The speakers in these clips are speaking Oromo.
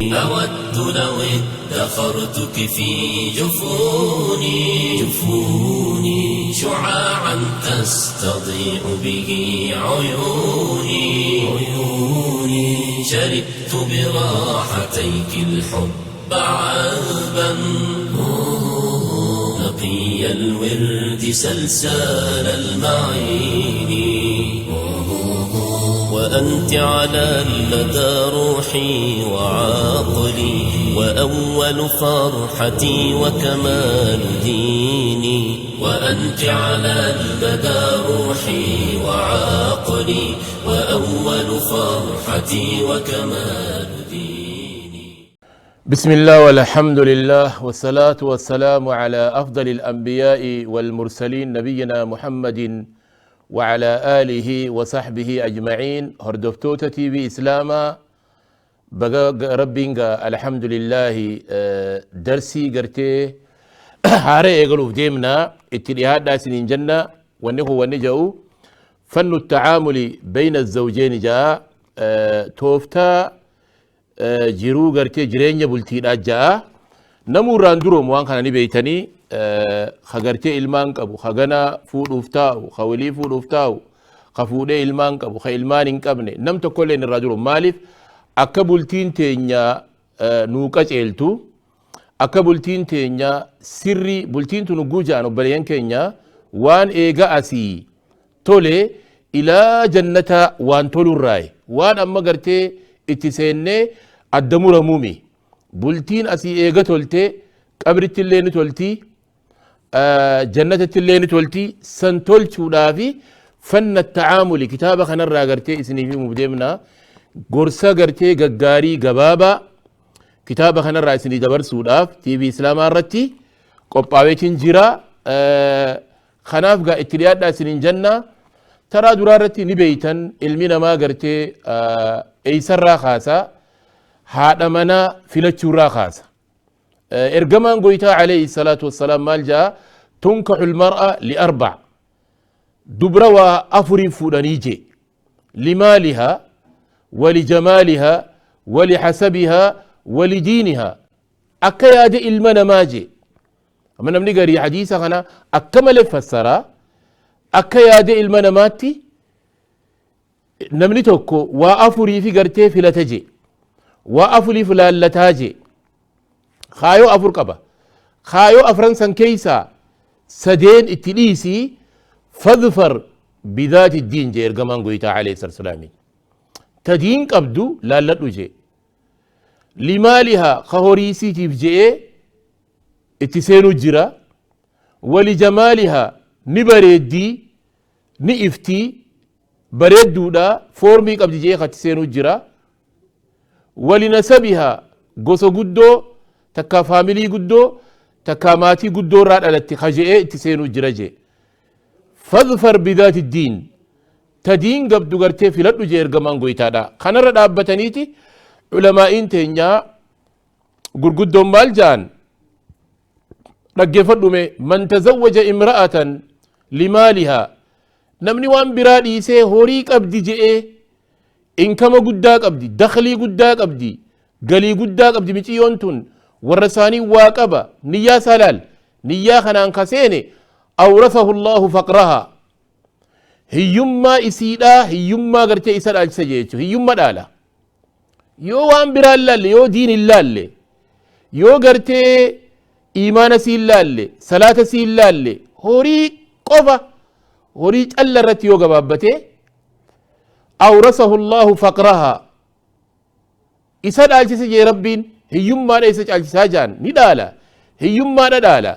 أود لو ادخرتك في جفوني جفوني شعاعا تستضيء به عيوني عيوني شربت براحتيك الحب عذبا نقي الورد سلسال المعين، وأنت على المدى روحي وعقلي، وأول فرحتي وكمال ديني، وأنت على المدى روحي وعقلي، وأول فرحتي وكمال ديني. بسم الله والحمد لله والصلاة والسلام على أفضل الأنبياء والمرسلين نبينا محمد وعلى آله وصحبه أجمعين. هردفتوتا تي في إسلاما بقى ربينغا الحمد لله. درسي قرتي هاري إيقلو في ديمنا اتلهاد داسنين جنة ونهو ونجو فن التعامل بين الزوجين جاء توفتا jiruu gartee jireenya bultiidhaa ja'a. Namuu irraan duroomu waan kana ni beeytanii, ka gartee ilmaan qabu, ka gana fuudhuuf taa'u, ka walii fuudhuuf taa'u, ka fuudhee ilmaan qabu, ka ilmaan hin qabne, nam tokkollee irraa duroomu. Maaliif akka bultiin teenya nuu qaceeltu, akka bultiin teenya sirrii bultiin tun ugguu ja'an obboleeyyan keenya waan eega asii tole ilaa jannata waan tolurraaye waan amma gartee itti seennee adda muramuumi. Bultiin asii eega tolte qabritti illee ni tolti, jannatatti illee ni tolti. San tolchuudhaafi fanna tacaamuli kitaaba kanarraa gartee isiniif himuuf deemna. Gorsa gartee gaggaarii gabaabaa kitaaba kanarraa isinii dabarsuudhaaf TV Islaamaa irratti qophaaweetiin jira. Kanaaf gaa itti dhiyaadhaa isiniin jenna. Taraa duraa irratti ni beeytan, ilmi namaa gartee eeysarraa kaasa, haadha manaa filachuurraa kaasa. Ergamaan goytaa alayhi salaatu wassalaam maal jaa? Tunkaxu lmar'a liarbac, dubra waa afurii fuudhanii jee: limaalihaa walijamaalihaa walixasabihaa walidiinihaa. Akka yaada ilma namaa jee. Amma namni garii hadiisa kana akka malee fassaraa. Akka yaada ilma namaatti namni tokko waa afurii fi gartee filata jee, waa afuriif laallataa jee, kaayoo afur qaba. Kaayoo afran san keeysaa sadeen itti dhiisii fadfar bidaati diin jee ergamaan goytaa alayhi salatu wasalaamiin. Ta diin qabdu laalladhu jee. Limaalihaa, ka horiisiitiif je'ee itti seenuu jira. Walijamaalihaa, ni bareeddii, ni iftii, bareedduudha, foormii qabdi je'ee katti seenuu jira. Walinasabihaa, gosa guddoo takka, faamilii guddoo takka, maatii guddoo irraa dhalatte ka je'ee itti seenuu jira jee. Fadfar bidaati diin, ta diin qabdu gartee filadhu jee ergamaan goytaadha. Kanarra dhaabbataniiti ulamaa'iin teenyaa gurguddoon maal ja'an? Dhaggeeffadhume: man tazawwaja imra'atan limaalihaa, namni waan biraa dhiisee horii qabdi je'ee, inkama guddaa qabdi, daklii guddaa qabdi, galii guddaa qabdi, miciyyoon tun warra isaanii waa qaba, niyyaa isaa laal, niyyaa kanaan ka seene, awrathahu Allaahu faqrahaa, hiyyummaa isiidhaa, hiyyummaa gartee isa dhaalchisa jechuudha. Hiyyumma dhaala yoo waan biraa hin laalle, yoo diin hin laalle, yoo gartee iimaana sii hin laalle, salaata sii hin laalle, horii qofa, horii calla irratti yoo gabaabbate, awrasahu Allaahu faqrahaa, isa dhaalchise jee rabbiin, hiyyummaadha isa caalchisaa jaan, ni dhaala, hiyyummaadha dhaala.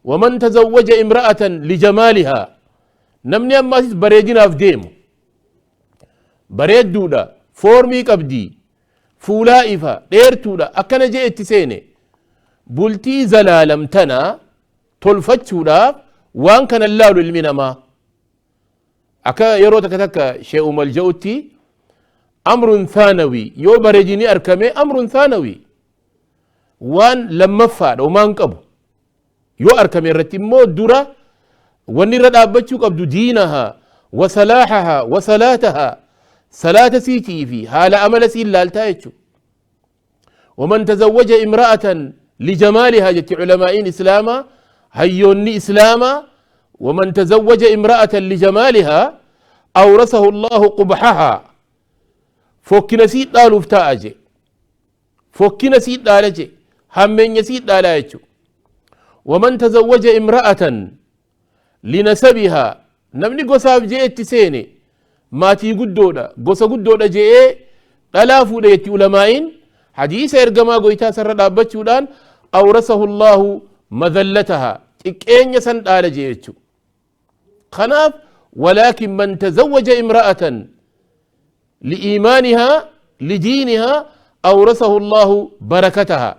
Waman tazawwaja imra'atan lijamaalihaa, namni ammaasis bareedinaaf deemu, bareedduudha, foormii qabdii, fuulaa ifa, dheertuudha, akkana jee itti seene, bultii zalaalam tana tolfachuudhaaf waan kana laalu ilmi namaa. Akka yeroo takka takka shee umal ja'utti, amrun thaanawi, yoo bareedini arkame amrun thaanawi, waan lammaffaadha, homaan qabu yoo arkame irratti immoo dura wanni irra dhaabbachuu qabdu diinahaa wa salaahahaa wa salaatahaa, salaata siitii fi haala amala siin laaltaa jechuudha. ومن تزوج امرأة لجمالها جت علماء إسلاما هيوني إسلاما ومن تزوج امرأة لجمالها أورثه الله قبحها فكنا سيد دالو فتاجي فكنا سيد دالجي همين يسيد دالايتشو ومن تزوج امرأة لنسبها نمني قصاب جي اتسيني ما تي قدودا قصا قدودا جي دلافو ديتي علماء حديث ارقما قويتا سر دابتشودان أورثه الله مذلتها إكين يسن دالجي اتشو خناف ولكن من تزوج امرأة لإيمانها لدينها أورثه الله بركتها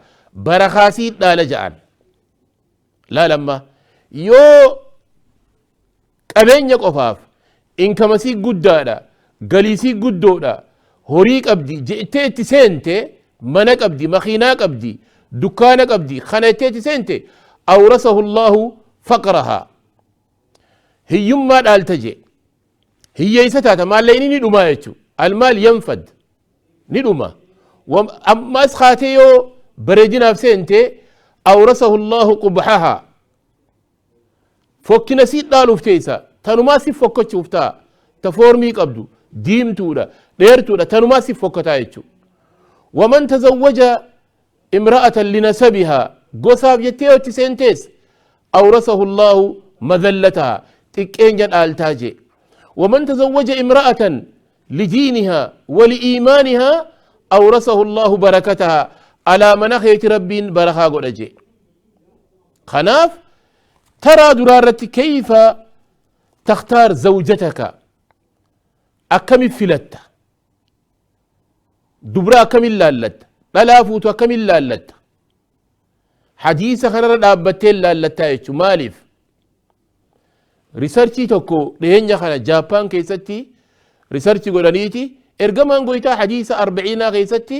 برخاسي دالجان لا لما يو qabeenya qofaaf inkamasii guddaadha galiisii guddoodha horii qabdi jettee itti seente mana qabdi makiinaa qabdi dukkaana qabdi kana jettee itti seente awrasahu allahu faqraha hiyyummaa dhaalta je hiyyeeysa taata maallayni ni dhumaa jechu almaal yanfad ni dhuma ammas kaatee yoo bareedinaaf seente awrasahu allahu qubxaha fokkina sii dhaaluuf teessa tanumaa si fokkachuuf ta'a ta foormii qabdu diimtuudha dheertuudha tanumaa si fokkataa jechu waman tazawwaja imra'atan linasabihaa gosaaf jettee yoo itti seentees awrasahu allahu madallataha xiqqeenya dhaaltaa jee waman tazawwaja imra'atan lidiinihaa waliimaanihaa awrasahu allahu barakataha alaa mana keeti rabbiin barakaa godha jee kanaaf ترى درارتي كيف تختار زوجتك أكم فلت دبرا أكم لالت لا فوت أكم لالت حديث خنر دابتين لالت مالف ريسيرشي توكو لهنيا خنا جابان كيستي ريسيرشي قرانيتي إرجمان قويتا حديث 40 كيستي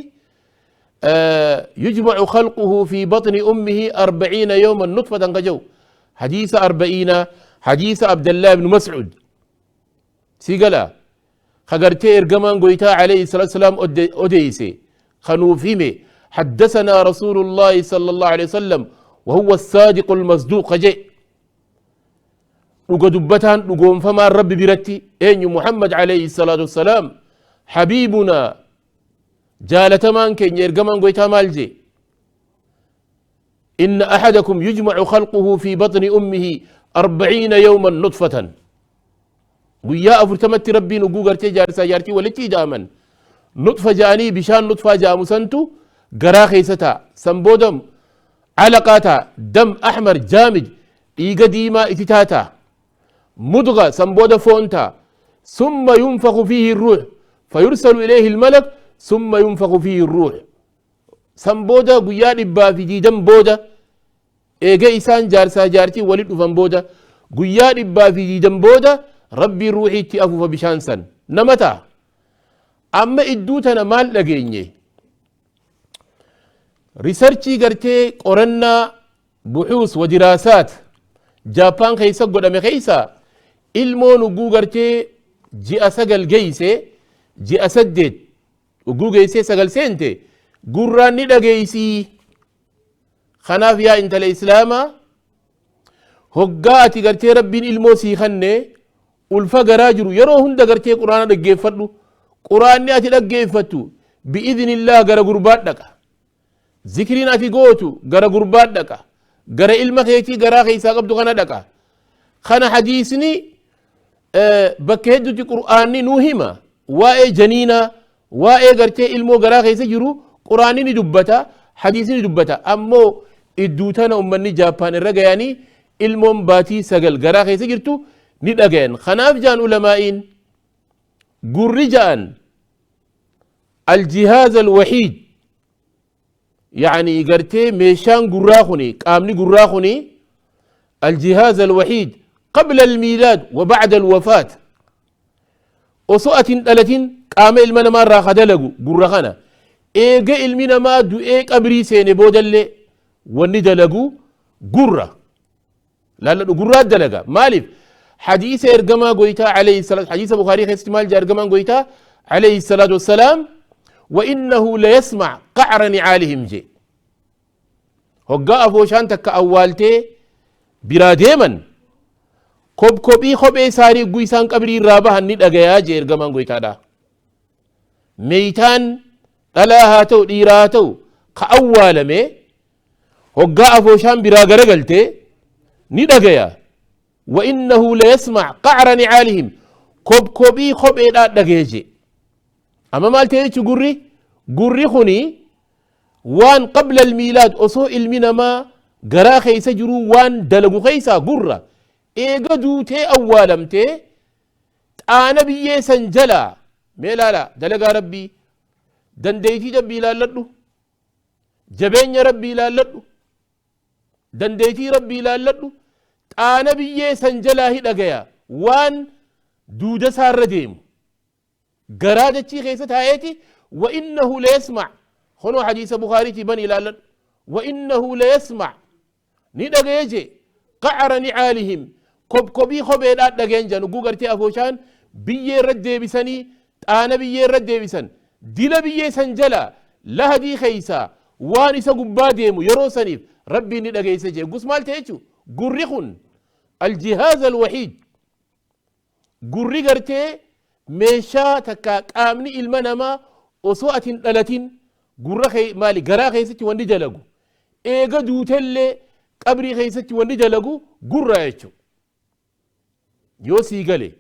يجمع خلقه في بطن أمه 40 يوما نطفة قجو حديث 40 حديث عبد الله بن مسعود سيقلا خقرتي إرقمان قويتا عليه الصلاة والسلام أديسي خنوفيمي حدثنا رسول الله صلى الله عليه وسلم وهو الصادق المصدوق جي وقدبتان وقوم فما الرب برتي أين محمد عليه الصلاة والسلام حبيبنا جالتمان كين إرقمان قويتا مالجي إن أحدكم يجمع خلقه في بطن أمه 40 يوما نطفة ويا أفرتمت ربي نقو قرتي جارسا جارتي ولتي داما نطفة جاني بشان نطفة جامسنتو قراخي ستا سنبودم علقاتا دم أحمر جامد إيقديما إتتاتا مضغة سنبودة فونتا ثم ينفخ فيه الروح فيرسل إليه الملك ثم ينفخ فيه الروح سنبودا قيا إبا في ديدم بودا إيجا إسان جارسا جارتي ولد أفن بودا قيا إبا في ديدم بودا ربي روحي تأفو بشانسا نمتا أما إدوتنا مال لقيني ريسيرشي قرتي قرنا بحوث ودراسات جابان خيسا قدام خيسا إلمو نقو قرتي جي أسقل جيسي جي أسدد وقو جيسي سقل سنتي قراني دقيسي خناف يا انت الإسلام هقاتي قرتي ربين إلمو سيخني والفقر راجر يروهن دقرتي قرآن دقيفتو قرآن أتي دقيفتو بإذن الله قرى قربات لك ذكرين أتي قوتو قرى قربات لك قرى إلما خيتي قرى خيسا قبضو خنا لك خنا حديثني بكهدو قرآني نوهما وائي جنينة وائي قرتي إلمو قرى خيسا جرو قرآني دبتا حديثني دبتا أمو إدوتانا أمني جابان الرقياني إلمو باتي سقل قرى خيسا جرتو ندقين خناف جان علمائين قرجان الجهاز الوحيد يعني قرتي ميشان قراخني قامني قراخني الجهاز الوحيد قبل الميلاد وبعد الوفاة وصوت دلتين قام المنا ما راخ دلقو قراخنا ايجا المنا ما دو ايك ابري سيني بودلي وندلقو قرة لا لا قرة دلقا مالف حديث إرجما قويتا عليه الصلاة حديث بخاري خيس استعمال إرجما قويتا عليه الصلاة والسلام وإنه ليسمع قعر نعالهم جي. هقا أفوشان تك أولتي برا ديما كوب كوبي خبي ساري قويسان قبري رابها الند أغيا جي إرقمان قويتادا ميتان دلاها تو ديراتو كأول مي هقا أفوشان برا غرقلتي ند أغيا وإنه ليسمع قعر نعالهم كوب كوبي خبي دا دغيجي. أما مالتي قري قري خني وان قبل الميلاد أصو المينما غرا خيسا جرو وان دلغو خيسا قرة إيغا دوتي أولمتي أنا بيه سنجلا ميلالا دلغا ربي دنديتي ربي لا لدو جبين ربي لا لدو دنديتي ربي لا لدو أنا بيه سنجلا هي دغيا وان دودة سار ديم قرادتي خيسة آيتي وإنه ليسمع خنو حديث بخاري بني لالن وإنه ليسمع ندغيجي قعر نعالهم كوب كوبي خبي لا دغنجا نغو غرتي افوشان بيي ردي بسني انا بيي ردي بسن ديلا بيي سنجلا لهدي خيسا واني سغبا ديمو يرو سنيف ربي ندغيسجي غوس مالتي غريخون الجهاز الوحيد غري غرتي ميشا تكا قامني المنما وسوءة دلتين غره خي مالي غرا خيستي وندي دلغو ايغا دوتله قبري خيستي وندي دلغو غره يچو يوسي غلي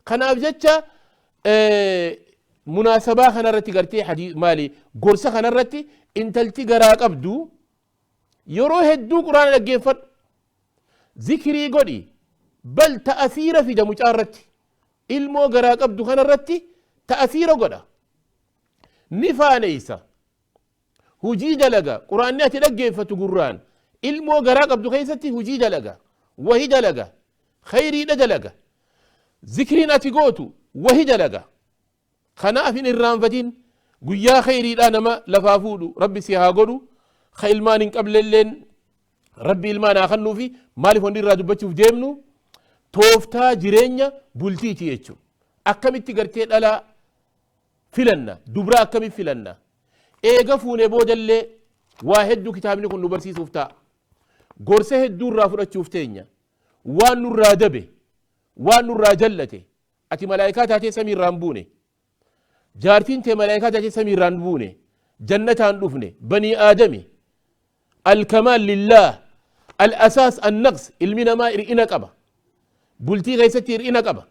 خناف جچا مناسبة خنرتي غرتي حديث مالي غرسه خنرتي انتلتي غرا قبدو يرو هدو قران لغيفت ذكري غدي بل تأثير في دمجارتي ilmoo garaa qabdu kanarratti ta'asiira godha ni faaneysa hujii dalaga quraanni ati dhaggeeffatu gurraan ilmoo garaa qabdu keessatti hujii dalaga wahi dalaga khayriidha dalaga zikriin ati gootu wahi dalaga kanaaf hin irraanfatin guyyaa khayriidha nama lafaa fuudhu rabbi si haa godhu ka ilmaan hin qablelleen rabbi ilmaan haa kennuufi maaliif wanni irraa dubbachuuf deemnu tooftaa jireenya bultiiti jechuun akkamitti gartee dhalaa filanna dubra akkamitti filanna eega fuunee boodallee waa hedduu kitaabni kun nu barsiisuuf ta'a gorsa hedduu irraa fudhachuuf teenya waan nurraa dabe waan nurraa jallate ati malaayikaa taatee samii irraa hin buune jaartiin tee malaayikaa taatee samii irraa hin buune jannataan dhufne banii aadami alkamaal lillaah الأساس النقص ilmi namaa hir'ina qaba bultii keessatti hir'ina qaba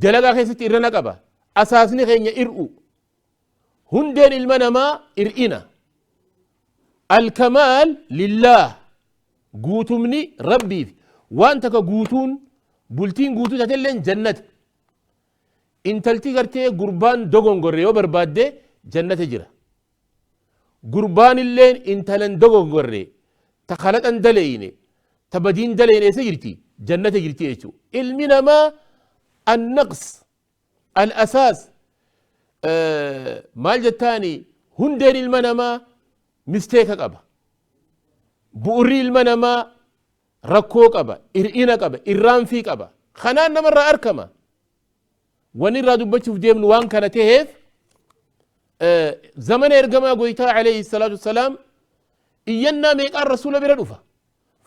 dalagaa keessatti hir'ina qaba asaasni keenya hir'u hundeen ilma namaa hir'ina alkamaal lillaah guutumni rabbiif waan takka guutuun bultiin guutuu taatelleen jannata intalti gartee gurbaan dogongorre yoo barbaadde jannata jira gurbaan illeen intalan dogongorre ta kalaxan daleyne تبدين دلين إيه سجرتي جنة جرتي إيشو المنا ما النقص الأساس مال جتاني هندين المنما مستيك قبا بؤري المنما ركو قبا إرئينا قبا إرام في قبا خنان نمر أركما ونرى دبتشوف ديم وان كانت هيف زمن إرقما قويتا عليه الصلاة والسلام إينا ميقا الرسول بردفه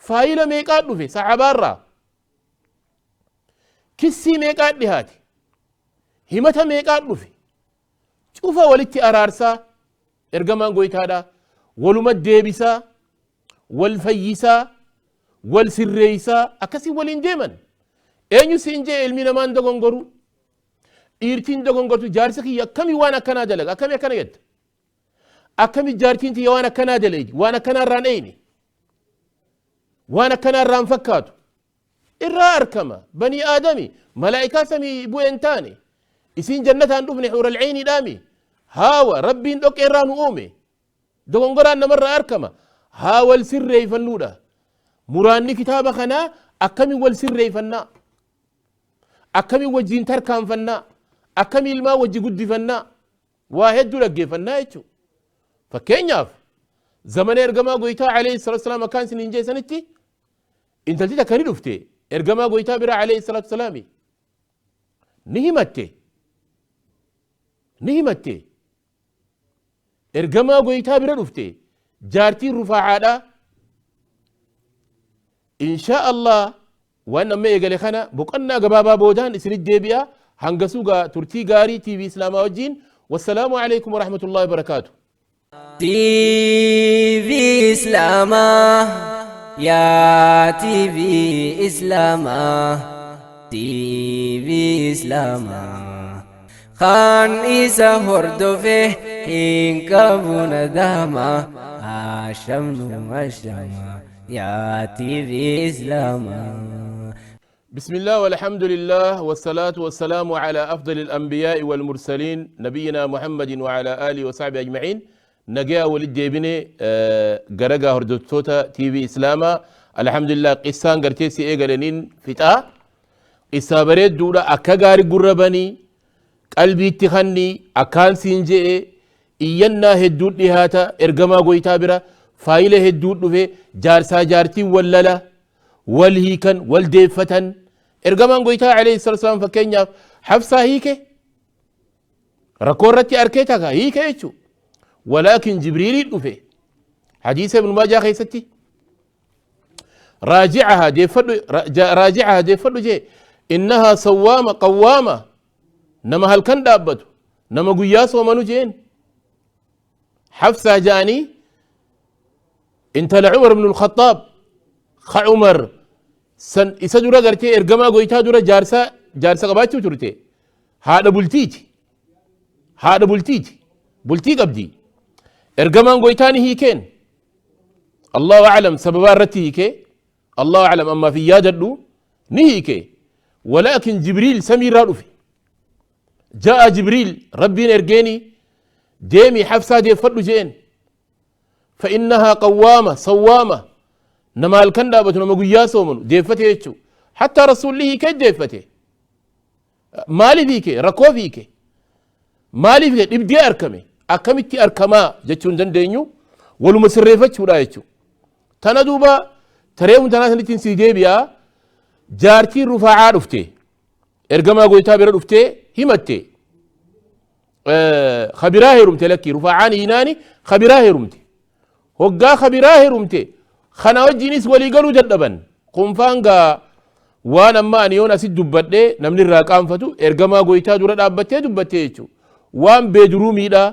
فايلة ميقات دفه صحابة كسي ميقات دهاتي همتا ميقات دفه شوفا ولتي أرارسا إرقمان قويتادا ولمد ديبسا والفيسا والسريسا أكسي ولين ديما أين سنجي علمنا مان دغنغرو إيرتين دغنغرتو جارسكي كمي وانا كنا دلق أكمي كنا يد أكمي جارتين تي وانا كنا دلق وانا كنا رانيني وانا كان ران فكاتو إرا أركما بني آدمي ملائكة سمي بوينتاني إسين جنة عندهم حور العين دامي هاوا ربي دوك إران أومي دوغنغران نمر أركما هاوا السر يفنودا مراني كتابة خنا أكمي والسر يفنا أكمي وجين تركان فنا أكمي الماء وجي قد فنا واحد دولك فنا يتشو فكينياف زمن إرقما قويتا عليه الصلاة والسلام كان سنين جاي سنتي انت تلتي كاري دفتي إرقما قويتا برا عليه الصلاة والسلام نهمتي Ni himatte. Ergamaa goytaa bira dhufte. Jaartiin Rufaacaadha. Inshaa Allah waan amma eegale kana boqonnaa gabaabaa boodaan isinit deebi'a. Hangasuu gaa turtii gaarii TV Islaamaa wajjiin. Wassalaamu alaikum warahmatullahi wabarakaatu. TV Islaamaa yaa TV Islaamaa TV Islaamaa kan isa hordofe hin qabu nadama ashamnu ashama yaa TV Islaamaa. بسم الله والحمد لله والصلاة والسلام على أفضل الأنبياء والمرسلين نبينا محمد وعلى آله وصحبه أجمعين. نجا ولد جيبني غرغا هردوتوتا تي في إسلاما. الحمد لله قصان غرتي سي إيغالنين فتا قصة بريد دولا أكا غاري قرباني قلبي اتخني أكان سينجي إينا هدود لهاتا إرقما قويتا برا فايلة هدود لفي جارسا جارتي ولالا والهيكن والديفتن إرقمان قويتا عليه الصلاة والسلام. فكينيا حفصة هيك ركورتي أركيتك هيك يتشو، ولكن جبريل لفي حديث ابن ماجه خيستي راجعها ديفدو راجعها ديفدو جي إنها صوامة قوامة نما هل كان دابتو نما قياس ومنو جين. حفصة جاني انت لعمر بن الخطاب خ عمر سن إسا دورا غرتي إرقما قويتا دورا جارسا قباتي وترتي هذا بلتيتي هذا بلتيتي بلتي قبدي إرقما قويتاني هي كين الله أعلم سبب رتي هيك الله أعلم أما في يادلو نهيك. ولكن جبريل سمير رأفي جاء جبريل ربي إرجيني ديمي حفصة دي فضل جين فإنها قوامة صوامة نما الكندا بتنا مقياسو منو ديفته يتشو حتى رسول الله كي ديفته مالي فيك ركو فيك مالي فيك ابدي أركمي أكمتي أركما جتشون دندنيو ولو مسرفة شو يتشو تندوبا تريون تناسن تنسي ديبيا جارتي رفاعة رفتي إرجما قويتا بير رفتي همتي خبراه رمتي لكي رفاعاني هناني خبراه رمتي هقا خبراه رمتي خنا وجينيس ولي قالوا جدبا قنفانغا وانا ما أني يونا سيد دبتني نمني الراقام فتو إرجما قويتا دورا دابتي دبتي يتشو وان بيدرومي لا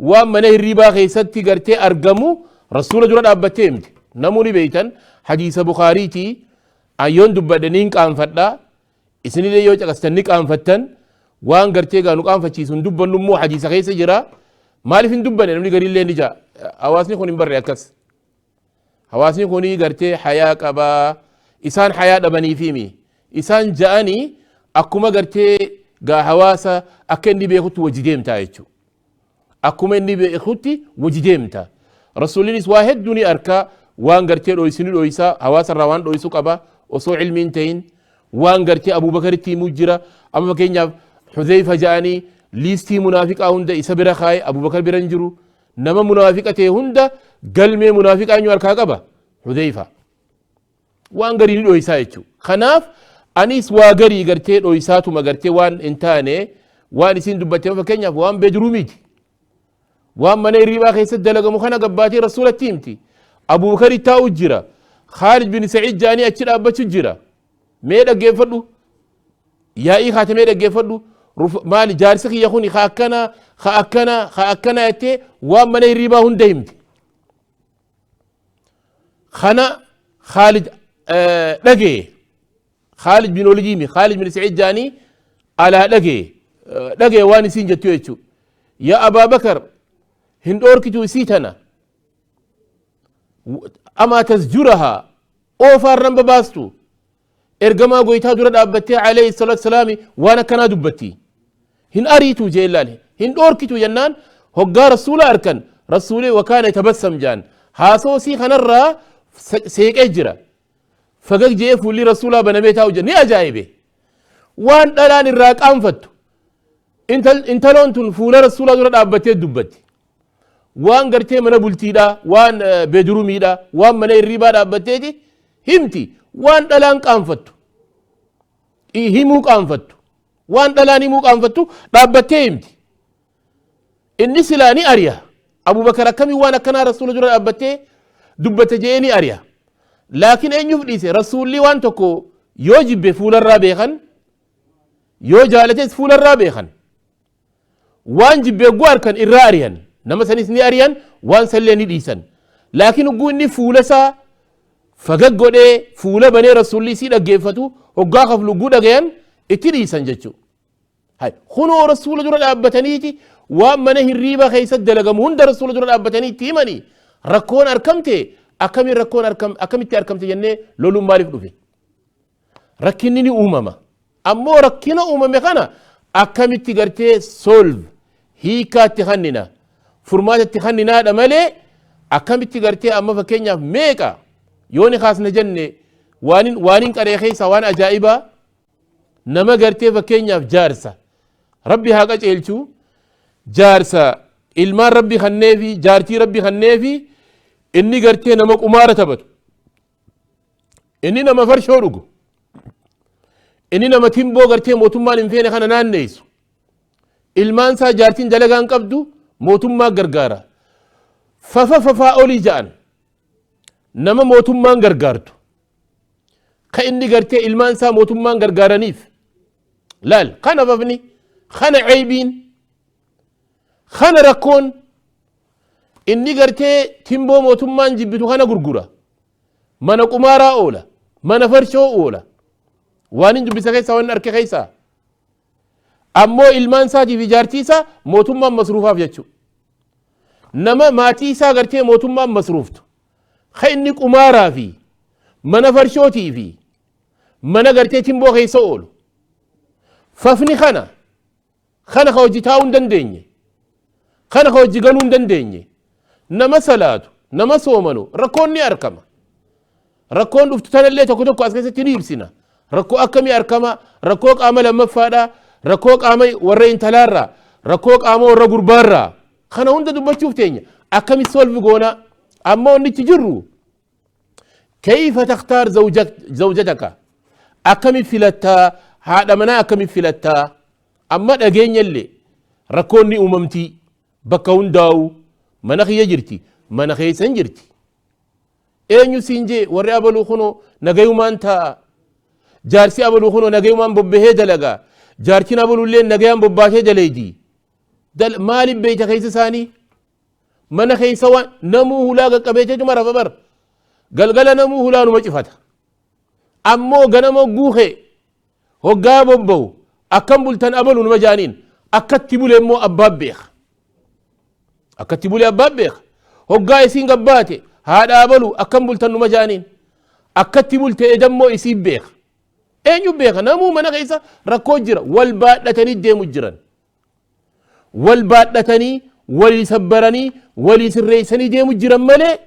وان منه الربا خيستي قرتي أرجمو رسول دورا دابتي امتي نموني بيتن حديث بخاريتي أيون دبتنين قام فتا إسني لي يوجد أستنيك قام فتن وان قرتي قانو قام فتشيسون دبن نمو حديث خيس جرا مالي فين دبن نمني قريل لي نجا أواسني خوني بري أكس hawaasni kuni gartee hayaa qabaa isaan hayaa dhabanii fi isaan ja'anii akkuma gartee gaa hawaasa akka inni beekutti wajji deemtaa jechuudha. Akkuma inni beekutti wajji deemta. Rasuulinis waa hedduu ni arkaa waan gartee dhoysini dhoysaa hawaasa irraa waan dhoysu qaba osoo ilmiin ta'in waan gartee Abuubakaritti himuu jira. Amma fakkeenyaaf Xuzeyfa ja'anii liistii munaafiqaa hunda isa bira kaaye Abuubakar bira hin jiru. Nama munaafiqa ta'e hunda galmee munaafiqaa eenyu harkaa qaba? Xuzeyfa. Waan garii ni dhoysaa jechuudha. Kanaaf anis waa garii gartee dhoysaatuma gartee waan hin taane waan isin dubbattee fakkeenyaaf waan beedruumiiti. Waan mana hirribaa keessatti dalagamu kana gabbaatee rasuulatti himti. Abuubakari taa'u jira. Khaalid bin Sa'iid jaanii achi dhaabbachuu jira. Mee dhaggeeffadhu. Yaa'ii kaatamee dhaggeeffadhu. Maali jaarsi kiyya kuni haa akkana haa akkana haa akkana jettee waan mana hirribaa hunda himti. Kana Khaalid dhagee Khaalid bin Waliid Khaalid bin Sa'iid jaanii alaa dhagee dhagee waan isiin jettu jechuudha. Yaa Abaa Bakar hin dhoorkitu isii tana amaa tasjurahaa oofaarran babaastu ergamaa goytaa dura dhaabbattee alayhi salaatu wasalaami waan akkanaa dubbatti. Hin ariitu jeellaan hin dhoorkitu jennaan hoggaa rasuula arkan rasuulee wakaana tabassam jaan haasoo sii kanarraa seeqee jira. Fagag je'ee fuulli rasuulaa banamee taa'u jira ni ajaa'ibe. Waan dhalaan irraa qaanfattu intaloon tun fuula rasuulaa dura dhaabbattee dubbatti. Waan gartee mana bultiidhaa waan beedruumiidhaa waan mana hirribaa dhaabbatteeti himti. Waan dhalaan qaanfattu himuu qaanfattu waan dhalaan himuu qaanfattu dhaabbattee himti. Inni silaa ni ari'a. Abubakar akkamii waan akkanaa Rasuula dura dhaabbattee dubbate je'ee ni ari'a. Laakiin eenyuuf dhiise? Rasuulli waan tokko yoo jibbe fuularraa beekan, yoo jaalates fuularraa beekan. Waan jibbe hogguu arkan irraa ari'an. Nama sanis ni ari'an, waan sanillee ni dhiisan. Laakiin hogguu inni fuula isaa fagag godhee fuula banee Rasuulli isii dhaggeeffatu hoggaa kaflu hogguu dhagayan itti dhiisan jechuudha. Hay, kunoo Rasuula dura dhaabbataniiti waan mana hirriiba keessatti dalagamu hunda Rasuula dura dhaabbatanii itti himanii rakkoon arkamte akkamiin rakkoon arkam akkamitti arkamte jennee loluun maaliif dhufe? Rakkinni ni uumama. Ammoo rakkina uumame kana akkamitti gartee solve hiikaatti kannina furmaatatti kanninaadha malee akkamitti gartee amma fakkeenyaaf meeqa yoo ni kaasna jenne waanin qaree keessaa waan ajaa'ibaa nama gartee fakkeenyaaf jaarsa Rabbi haa qaceelchu, jaarsa ilmaan Rabbi kanneefi jaartii Rabbi kanneefi, inni gartee nama qumaara taphatu, inni nama farshoo dhugu, inni nama timboo gartee mootummaan hin feene kana naanneessu, ilmaan isaa jaartiin dalagaa hin qabdu, mootummaa gargaara, fafa fafaa olii ja'an, nama mootummaan gargaartu ka inni gartee ilmaan isaa mootummaan gargaaraniif laal. Kana fafni kana ceebiin kana rakkoon inni gartee timboo mootummaan jibbitu kana gurgura, mana qumaaraa oola, mana farshoo oola. Waan hin dubbisa keessaa waan arke keessaa ammoo ilmaan isaatiif ijaartii isaa mootummaan masruufaaf jechuudha. Nama maatii isaa gartee mootummaan masruuftu ka inni qumaaraa fi mana farshootii fi mana gartee timboo keessa oolu, fafni kana ka hojii taa'uu hin dandeenye, kana ka hojii galuu hin dandeenye, nama salaatu, nama soomanu, rakkoon ni argama. Rakkoon dhuftu tanallee tokko tokko as keessatti ni ibsina. Rakkoo akkamii argama? Rakkoo qaama lammaffaadha, rakkoo qaama warra intalaarraa, rakkoo qaama warra gurbaarraa, kana hunda dubbachuuf teenya. Akkami solve goona? Amma wanni itti jirru كيف تختار زوجتك، akkami filattaa haadha manaa, akkami filattaa? Amma dhageenyallee rakkoon ni uumamtii bakka hundaa'u. Mana kiyya jirti, mana keessan jirti, eenyu siin jee? Warri abaluu kunoo nagayumaan taa'a, jaarsi abaluu kunoo nagayumaan bobbahee dalagaa, jaartiin abaluullee nagayaan bobbaatee daleeydi. Maaliif beeyta? Keessa isaanii mana keessa waan namuu hulaa qaqqabeeteetuma rafa bar. Galgala namuu hulaanuma cifata. Ammoo ganama guukee hoggaa bobba'u akkam bultan abalu numa jaaniin. Akkatti bule immoo abbaan beeka, akkatti bule abbaan beeka. Hoggaa isiin gabbaate haadha abalu akkam bultan numa jaaniin. Akkatti bulte edammoo isiin beeka, eenyu beeka? Namuu mana keessa rakkoo jira. Wal baadhatanii deemu jiran, wal baadhatanii, walii sabbaranii, walii sirreessanii deemu jiran malee.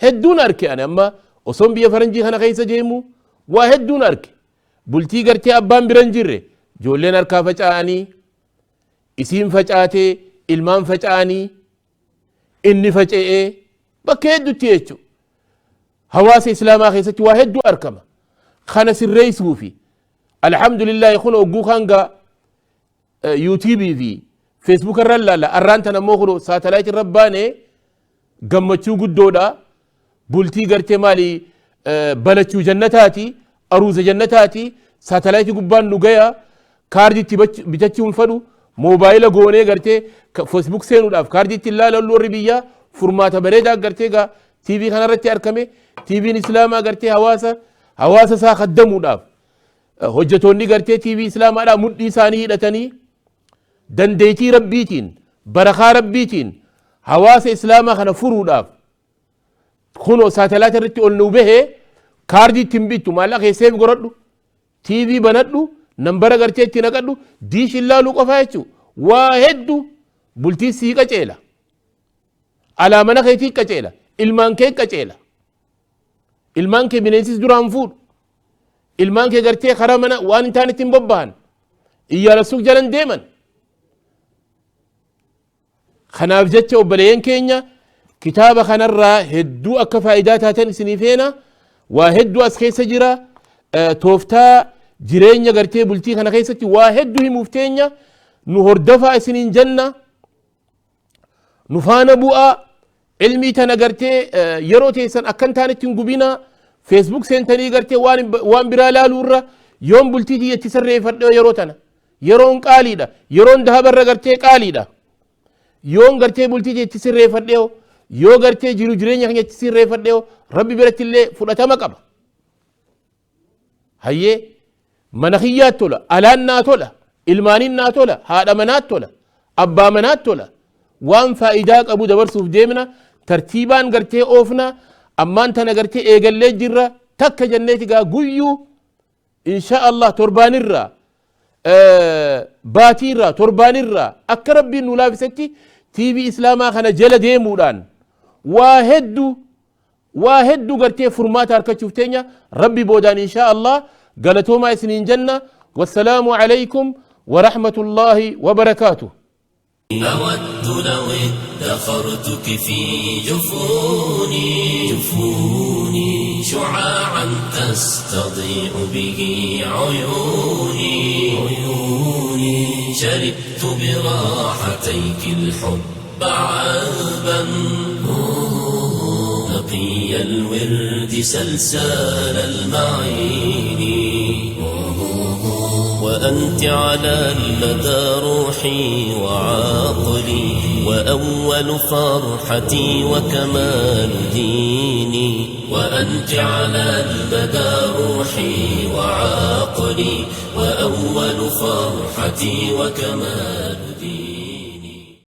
Hedduun arke ani amma osoon biyya faranjii kana keessa deemu waa hedduun arke. Bultii gartee abbaan bira hin jirre, ijoolleen harkaa faca'anii, isiin facaatee, ilmaan faca'anii, inni faca'ee, bakka hedduutti jechuudha. Hawaasa islaamaa keessatti waa hedduu argama. Kana sirreessuu fi alhamdulillahi kun ogguu kan gaa YouTubeii fi Facebook irra laalla. Arraan tan ammoo kun satellite irra baane gammachuu guddoodha. Bultii gartee maali balachuu jannataati, aruuza jannataati. Satellite gubbaan nu gaya, kaardii itti bitachuu hin fadhu. Moobaayila goonee gartee Facebook seenuudhaaf kaardii itti ilaalallu. Warri biyyaa furmaata bareedaa gartee gaa TV kanarratti argame. TV'n islaamaa gartee hawaasa isaa kaddamuudhaaf hojjetoonni gartee TV islaamaadhaa mudhii isaanii hidhatanii dandeettii rabbiitiin, barakaa rabbiitiin hawaasa islaamaa kana furuudhaaf kunoo satellite irratti ol nu bahee. Kaardii ittiin bittu maallaqa keesseef godhadhu, TV banadhu, nambara gartee itti naqadhu, dish ilaaluu qofaa jechuudha. Waa hedduu bultii sii qaceela, alaa mana keetii qaceela, ilmaan kee qaceela, ilmaan kee bineensis duraan fuudhu, ilmaan kee gartee karaa mana waan hin taanetti hin bobbahan, iyyaala suuq jalan deeman. Kanaaf jecha obboleeyyan keenya, kitaaba kanarraa hedduu akka faayidaa taatan isinii feena. Waa hedduu as keessa jira. Tooftaa jireenya gartee bultii kana keessatti waa hedduu himuuf teenya. Nu hordofaa isiniin jenna. Nu faana bu'aa. Ilmii tana gartee yeroo teessan akkan taanetti hin gubinaa. Facebook seentanii gartee waan biraa laaluu irra yoon bultii tiyyatti sirreeffadhe yeroo tana. Yeroon qaaliidha. Yeroon dahabarra gartee qaaliidha. Yoon gartee bultii tiyyatti sirreeffadhe, yoo gartee jiru jireenya keenyatti sirreeffadhe, Rabbi biratti illee fudhatama qaba. Hayyee, mana kiyyaat tola, alaan naa tola, ilmaaniin naa tola, haadha manaat tola, abbaa manaat tola. Waan faayidaa qabu dabarsuuf deemna. Tartiibaan gartee oofna. Ammaan tana gartee eegallee jirra. Takka jenneeti gaa guyyuu, insha Allah, torbaanirraa, baatiirraa, torbaanirraa, akka Rabbiin nu laafisetti TV Islaamaa kana jala deemuudhaan waa hedduu, waa hedduu gartee furmaata harkachuuf teenya Rabbi boodaan, insha Allah. Galatoomaa isiniin jenna. Wassalaamu alaykum warahmatullaahi wabarakaatuh. أود لو ادخرتك في جفوني جفوني، شعاعا تستضيء به عيوني عيوني. شربت براحتيك الحب عذبا نقي الورد سلسال المعين، وأنت على المدى روحي وعقلي، وأول فرحتي وكمال ديني. وأنت على المدى روحي وعقلي، وأول فرحتي وكمال ديني.